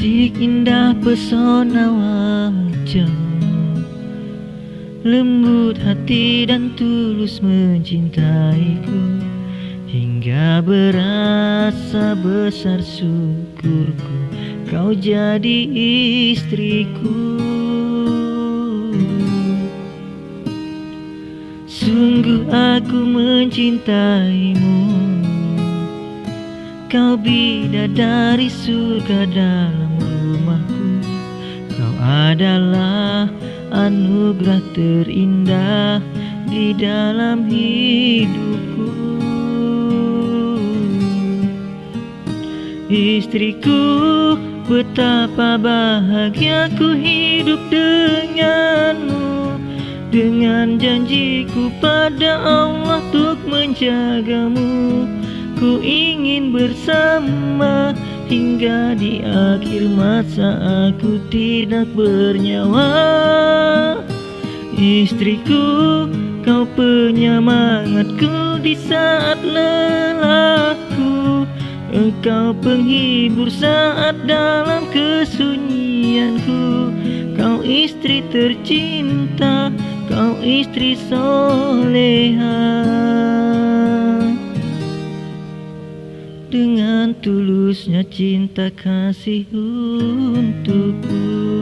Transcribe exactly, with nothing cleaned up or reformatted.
Indah pesona wajahmu, lembut hati dan tulus mencintaiku, hingga berasa besar syukurku kau jadi istriku. Sungguh aku mencintaimu. Kau bidadari surga dalam rumahku. Kau adalah anugerah terindah di dalam hidupku. Istriku, betapa bahagiaku hidup denganmu. Dengan janjiku pada Allah untuk menjagamu, ku ingin bersama hingga di akhir masa aku tidak bernyawa. Istriku, kau penyemangatku di saat lelahku. Engkau penghibur saat dalam kesunyianku. Kau istri tercinta, kau istri soleha. Dengan tulusnya cinta kasih untukku.